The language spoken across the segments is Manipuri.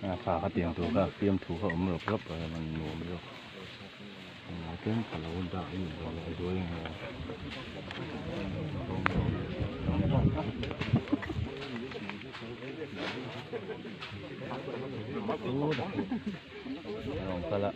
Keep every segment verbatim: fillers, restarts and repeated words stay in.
Aa, fa kha tiang thu kha, tiang thu kha um rap rap, man nuam rap. Aa, tiang kha lo da in lo, ai duai in lo. Rong kala.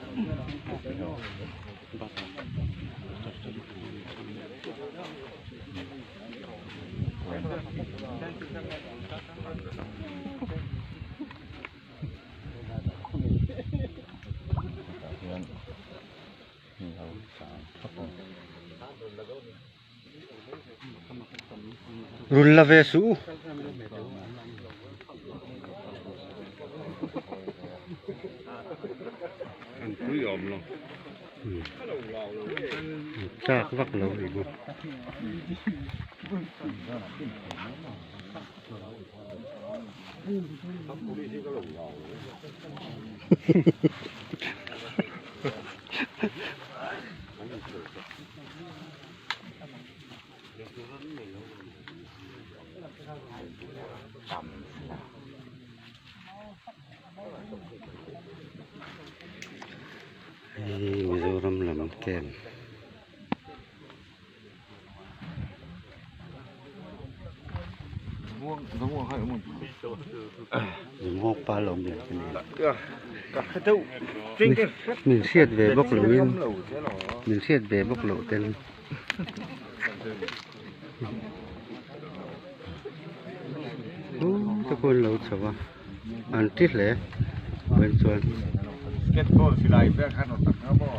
Run la ve su. An tui om lo. Hmm. Chak vak lo ri bu. Hei, Mizoram lam kem. Zungwang pa lom le kani. Min siat ve bok lo in. Min siat ve bok lo ten. U, ta kun lo chawa. An ti hle. Wen chuan. Skateboard silai pek khan awm tak kha maw?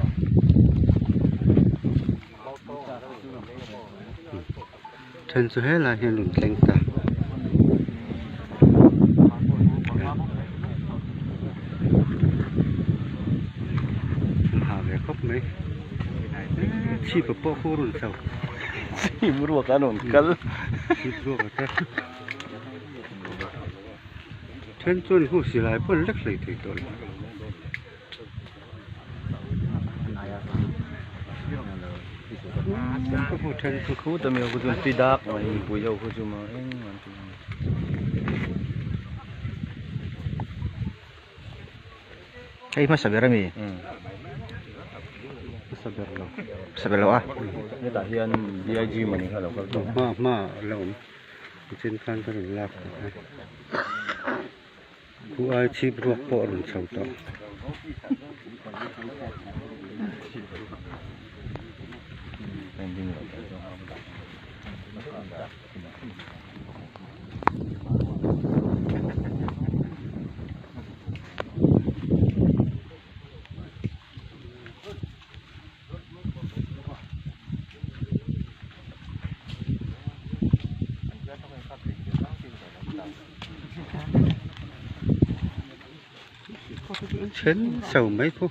Then chu helai hian rawn thleng ta. Ha ve khawp mai. Chhip pawh khu rawn chho. Chhip ruak an rawn kal. Chhip ruak a ta. Then chuan khu silai pawn lek hlei thei tawh lo. Khu then khu khu ta mi khu jun ti dak ma in pui jau khu ju ma eng man tu. Hei, hmasa ber a mi? Hmm. Hmasa ber lo. Hmasa ber lo a? Ni ta hian B I G mani kha lo kal tawh. Hma, hma lo. Chin khan ka rawn lak ta a. Khu ai chhip ruak pawh a rawn chho tawh. Chhen chho mai khu.